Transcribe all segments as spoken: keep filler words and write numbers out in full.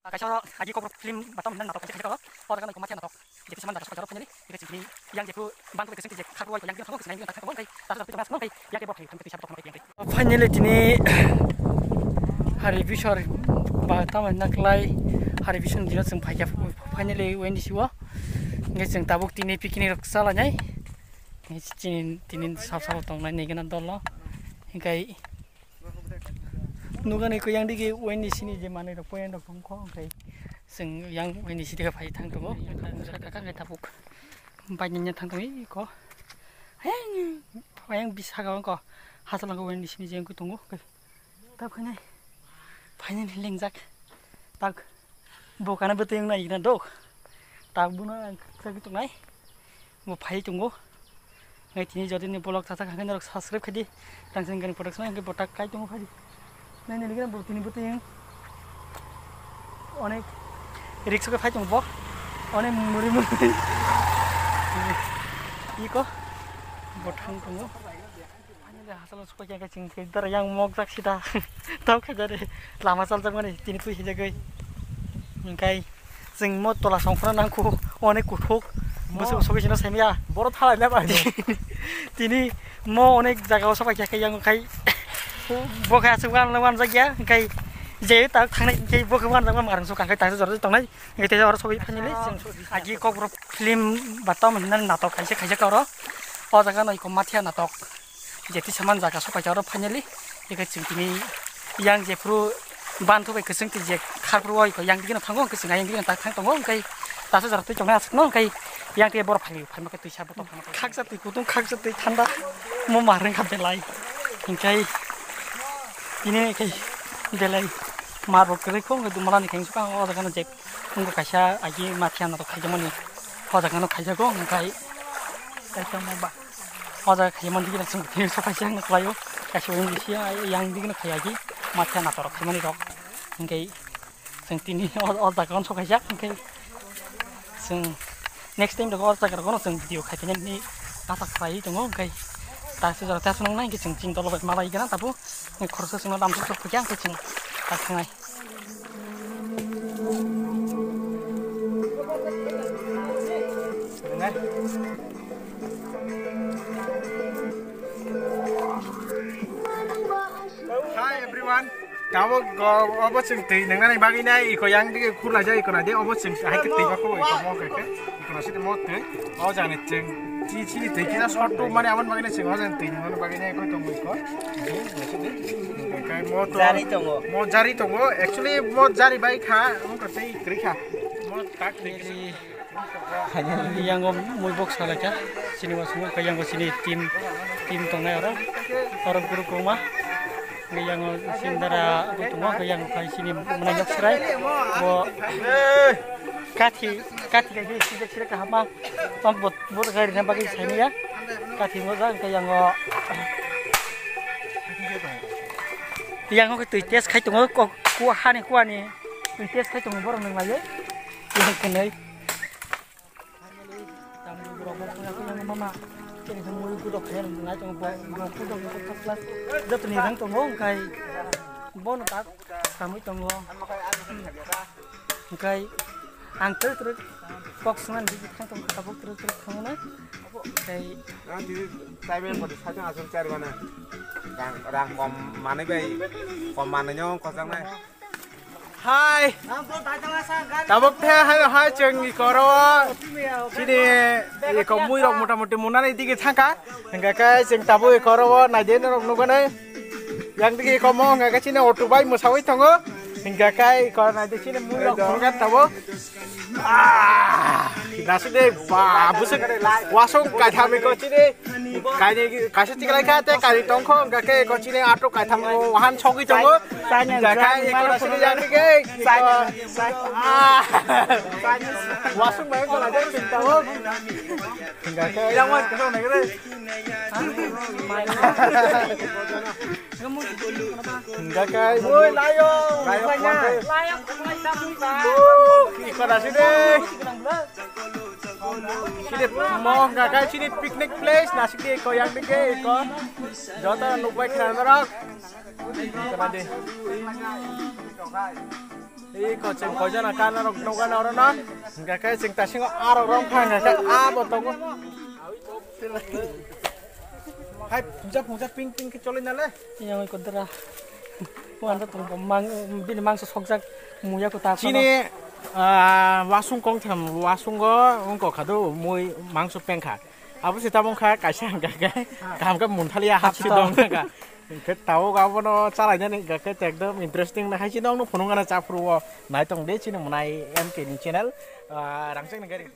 Kaisa oro agi kokborok film batam hinna natok kaisa kaisa oro. Oro gana koma khe natok. Jeti saman jaga soka jaro finally. Ega chini yang jephru bang ko kesen tijek khakro yang yang khakro sinai yang khakro kai. Tasa jaro tijek mas kai. Yang ke bok hai thampi tisa bok thampi. Finally tini hari bisor batam hinna klai hari bisor dino chwng phaikha finally wendi siwo. Nge chwng tabuk tini picnic rok chala nai. Nge chini tini sab sabo tongnai nai gana dolo. Hikai Nugani ko yang digi wen ni sini je manwi rok poyan rok tongkho, hwnkhe chwng yang wen ni sidi phai thang tongo. Kaka kaka tabuk bai nanya thang tongo iko. Hayang hayang bisa ga ko hasalang ko wen ni sini je ko tongo. Tab khainai phainani lengjak tak. Bo kana bwtwi wng nai na dok. Tak buno ang khaksa ki tongnai. Bo phai tongo. Ngai tini jodi ni vlog thasa kha norok subscribe khaidi. Tang sing gani production ang botak kai tongo phai. Nai nai ligina bo tini bwtwi wng. Onek risk khe phai tongo bo. Onek muri muri. Iko bo thang tongo. Ani le hasalo suka kya kya ching thik dar yang mok jak sida. Tau kha jare lama sal jak mani tini tui hijak gai. Engkai ching mo tola songkhra nangkhu onek kuthuk. Mo- Busu soki sino semya. Boro thalai na bai. Tini mo onek jaga o soka kya kya yang kai. Bo kha asuk wan wan jak ya kai. Je ta thangnai kai bo kha wan jak wan marang suka kai ta jor tongnai. Engkai te oro soki finally ching agi kokborok film batam hinna natok kaisa kaisa oro. O jaga no iko mathia natok. Jeti saman jaga sopai oro finally. Eke chwng tini yang jephru ban thubai kwchwng twi je kharphru oi ko yang digi no thango, hwnkhe chwng yang digi no tak thang tongo, hwnkhe tasa jora twi tongnai aswk no, hwnkhe yang tei borok phai phai ma khe twi sabo tong khaksa twi kutung khaksa twi thanda mo ma rwng kha belai, hwnkhe tini khe belai mar rok kwrwi kho, hwnkhe dumala ni khe swkang o jaga no je wngkha kaisa agi mathia no khaijak mani o jaga no khaijago, hwnkhe kaisa mo ba. O jaga khaimani digi chwng tini sokaisa ang khlaio. Kaisa wng bisi yang digi no khaiya gi mathia natorok khaimani rok. Hwnkhe chwng tini o jaga no sokaisa hwnkhe chwng next time rok o jaga rok no chwng video khai tini ni asa khlai tongo hwnkhe ta se jora ta se nang nai hwnkhe chwng chini dolo bai malai gana tabu khoroksa chwngno lam sok sok khe hwnkhe chwng ta thangnai. Hi everyone. Tabuk go obo chwng twi nwngnani bagwi nai iko yang dige khurlaijak iko naide obo chwng hai khe twi bakho iko mo khe khe iko nasi mo twi o jani chwng chi chi twi kisa short to mani amon bagwi nai chwng o jani twi nwngnani bagwi nai koi tongo iko. Kai mo to jari tongo. Mo jari tongo actually mo jari bai kha mo kha tei twi kha mo tak twi kisa. Yango mui bok salai kha, chini wasung kha yango chini team, team tongnai oro, oro guru koma, yango sindara bo tongo, yango khai chini mwnai nok srai, bo kathi, kathi kai sijak sira kahama, tam bot, bot gari na bagwi saimaya, kathi mo jang kha yango, yango twi test khai tongo, kok, ku hani kuani twi test khai tongo borok nang lai, yang khenai. Tamni borok bo kaya kaya mama. Kini khe mui kudok khe nai tongo bo, bo kudok khe first class. Jotoni rang tongo, hwnkhe bono tak samui tongo. Hwnkhe ang twrwk twrwk kok swngnani bisi thang tongo, tabuk twrwk twrwk thangmano. Tei Rang tini taiben poti sajang aswk chari mano. Rang, rang kom manwi bai, kom manwi no kochang nai. Hai. Tabuk the hai hai chwng ikoro. Chini iko mui rok mota moti munani digi thangka. Hingka kai chwng tabuk ikoro naide norok nukgani. Yang digi iko mo hingka kai chini auto bai mwsawi tongo. Hingka kai ikoro naide chini mui rok phunukha tabuk. Ah, naside ba busuk wasung kaitham iko chini. Kaini kaisa tiklai kha te kari tongkho hingka khe eko chini atok kaitham wahan sogwi tongo. Hingka khe eko chini yani khe wasung bai ko lajar pinta o. Hingka khe hingka khe oi layo layo iko naside. Sini mo hingka khe sini picnic place nasik di eko yang dike eko. Joto nukbai khna norok. Kena di. Iko chwng koijana kana rok nukgana orono. Hingkha khe chwng tasingo arok rok phang kha khe abo tongo. Hai phungsa phungsa ping ping khe choli nale. Yang iko dera. Wanda tong mang bini mangso sokjak muya ko ta. Chini ah, wasung kongtham wasungo wngkok khadu mui mangso pengkha. Abo se tabung kha kaisa hingkha khe kaham khe munthaliya hapsi dong kha. Hingkhe tabuk abono chalainani hingkha khe ekdom interesting na hai chini nokno phunukgana chaphuru o nai tong de chini mwnai M K ni channel ah, rangchak ni gari.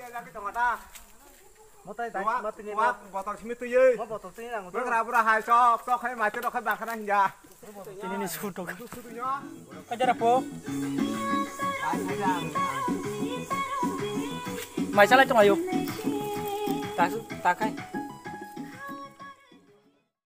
Motai dai Wa- ma tini wa- botol simi twi. Mo botol tini nang. Bwkra bura hai sok sok hai maitu rok hai bangkhana hingya. Tini ni sutok. Kajara po. Mai chalai tong ayo. Ta ta khai.